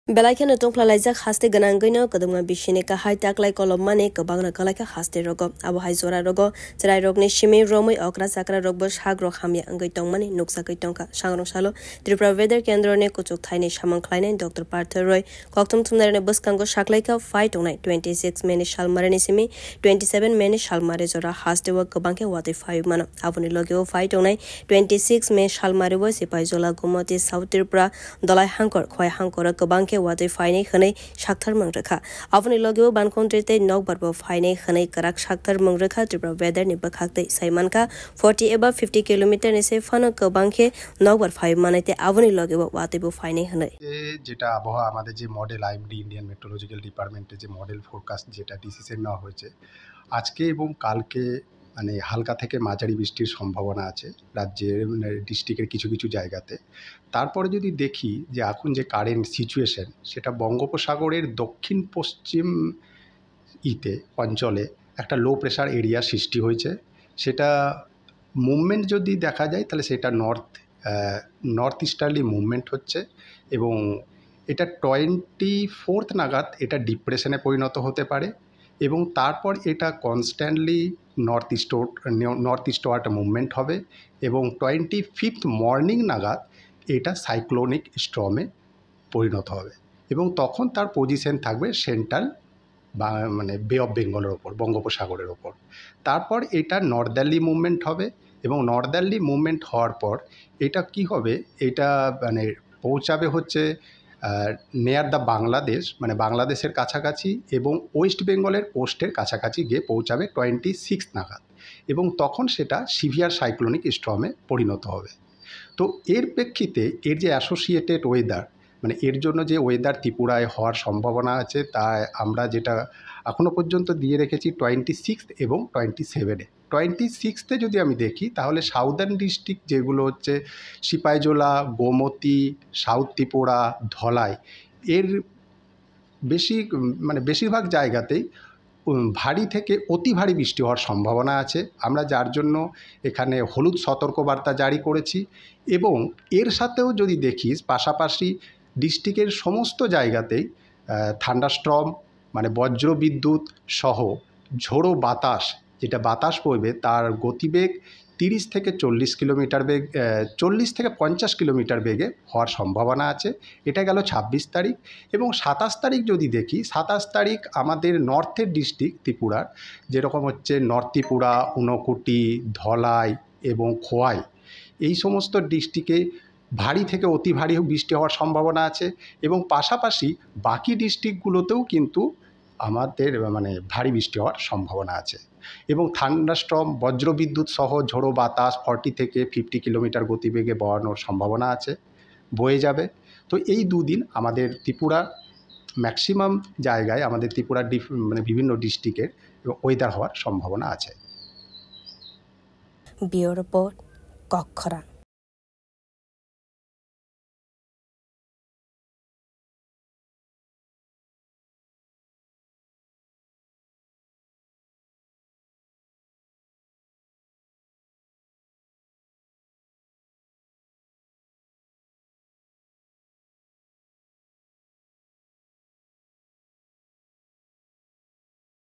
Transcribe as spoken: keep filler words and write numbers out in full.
Belai kheno tongphlalaijak haste gwnangwino kwdwkma bisini kahai taklai kolobmani kwbangno kwlaikha haste rogo. Abo hai jora rogo chwrai rokni simi romwi okra chakra rokbo sak rok hamya wngwi tongmani nukjagwi tongkha. Sangrong salo Tripura Weather Kendroni kuchuk thaini samung khlainai Doctor Partha Roy kokthum thumnairokni bwskango saklaikha phai tongnai twenty six May ni salmarini simi twenty seven May ni salmari jora hasteo kwbangkhe watwi phaiwi mano. Aboni logeo phai tongnai twenty six May salmario Sipaijola, Gomoti, South Tripura, Dolai hangkor, Khowai hangkoro kwbang khe watwi phainai hwnwi sakthar mung rwkha. Aboni logeo bankhondri tei nokbar bo phainai hwnwi kwrak sakthar mung rwkha. Tripura Weather ni bwkhak twi sai mankha, forty eba fifty kilometer ni se phano kwbang khe nokbar phai manai tei aboni logeo watwi bo phainai hwnwi. এ, যেটা আবহাওয়া আমাদের যে model IMD, Indian meteorological ডিপার্টমেন্টে যে model forecast যেটা ডিসিশন নেওয়া হয়েছে, আজকে এবং কালকে মানে হালকা থেকে মাঝারি বৃষ্টির সম্ভাবনা আছে রাজ্যের, মানে, ডিস্ট্রিক্টের কিছু কিছু জায়গাতে। তারপরে যদি দেখি যে এখন যে কারেন্ট সিচুয়েশন, সেটা বঙ্গোপসাগরের দক্ষিণ পশ্চিম ইতে অঞ্চলে একটা লো প্রেশার এরিয়া সৃষ্টি হয়েছে। সেটা মুভমেন্ট যদি দেখা যায়, তাহলে সেটা নর্থ, আহ, নর্থ ইস্টার্লি মুভমেন্ট হচ্ছে এবং এটা টোয়েন্টি ফোর্থ নাগাদ এটা ডিপ্রেশনে পরিণত হতে পারে এবং তারপর এটা কনস্ট্যান্টলি নর্থ ইস্ট, নর্থ ইস্টওয়ার্ড মুভমেন্ট হবে এবং টোয়েন্টি ফিফথ মর্নিং নাগাদ এটা সাইক্লোনিক স্টর্মে পরিণত হবে এবং তখন তার পজিশন থাকবে সেন্ট্রাল বা, মানে, বে অফ বেঙ্গলের ওপর, বঙ্গোপসাগরের ওপর। তারপর এটা নর্দার্লি মুভমেন্ট হবে এবং নর্দার্লি মুভমেন্ট হওয়ার পর এটা কি হবে, এটা, মানে, পৌঁছাবে হচ্ছে, আহ, নিয়ার দ্য বাংলাদেশ, মানে, বাংলাদেশের কাছাকাছি এবং ওয়েস্ট বেঙ্গলের কোস্টের কাছাকাছি গিয়ে পৌঁছাবে টোয়েন্টি সিক্স নাগাদ এবং তখন সেটা সিভিয়ার সাইক্লোনিক স্টর্মে পরিণত হবে। তো এর প্রেক্ষিতে এর যে অ্যাসোসিয়েটেড ওয়েদার, মানে, এর জন্য যে ওয়েদার ত্রিপুরায় হওয়ার সম্ভাবনা আছে, তা আমরা যেটা এখনো পর্যন্ত দিয়ে রেখেছি টোয়েন্টি সিক্স এবং টোয়েন্টি সেভেনে। টোয়েন্টি সিক্সতে যদি আমি দেখি, তাহলে সাউদার্ন ডিস্ট্রিক্ট যেগুলো হচ্ছে সিপাহীজলা, গোমতী, সাউথ ত্রিপুরা, ধলাই, এর বেশি, উম, মানে, বেশিরভাগ জায়গাতেই, উম, ভারী থেকে অতি ভারী বৃষ্টি হওয়ার সম্ভাবনা আছে। আমরা যার জন্য এখানে হলুদ সতর্কবার্তা জারি করেছি এবং এর সাথেও যদি দেখিস, পাশাপাশি ডিস্ট্রিক্টের সমস্ত জায়গাতেই, আহ, থান্ডারস্টর্ম, মানে, বজ্রবিদ্যুৎ সহ ঝোড়ো বাতাস, যেটা বাতাস বইবে, তার গতিবেগ তিরিশ থেকে চল্লিশ কিলোমিটার বেগ, আহ, চল্লিশ থেকে পঞ্চাশ কিলোমিটার বেগে হওয়ার সম্ভাবনা আছে। এটা গেল ছাব্বিশ তারিখ। এবং সাতাশ তারিখ যদি দেখি, সাতাশ তারিখ আমাদের নর্থের ডিস্ট্রিক্ট ত্রিপুরার, যেরকম হচ্ছে নর্থ ত্রিপুরা, ঊনকোটি, ধলাই এবং খোয়াই, এই সমস্ত ডিস্ট্রিক্টে ভারী থেকে অতি ভারী বৃষ্টি হওয়ার সম্ভাবনা আছে এবং পাশাপাশি বাকি ডিস্ট্রিক্টগুলোতেও কিন্তু আমাদের, মানে, ভারী বৃষ্টি হওয়ার সম্ভাবনা আছে এবং থান্ডারস্টর্ম, বজ্রবিদ্যুৎ সহ ঝোড়ো বাতাস ফর্টি থেকে ফিফটি কিলোমিটার গতিবেগে বওয়ানোর সম্ভাবনা আছে, বয়ে যাবে। তো এই দুদিন আমাদের ত্রিপুরা ম্যাক্সিমাম জায়গায়, আমাদের ত্রিপুরার ডিফ-, মানে, বিভিন্ন ডিস্ট্রিক্টের ওয়েদার হওয়ার সম্ভাবনা আছে। Bureau Report, Kokkhorang.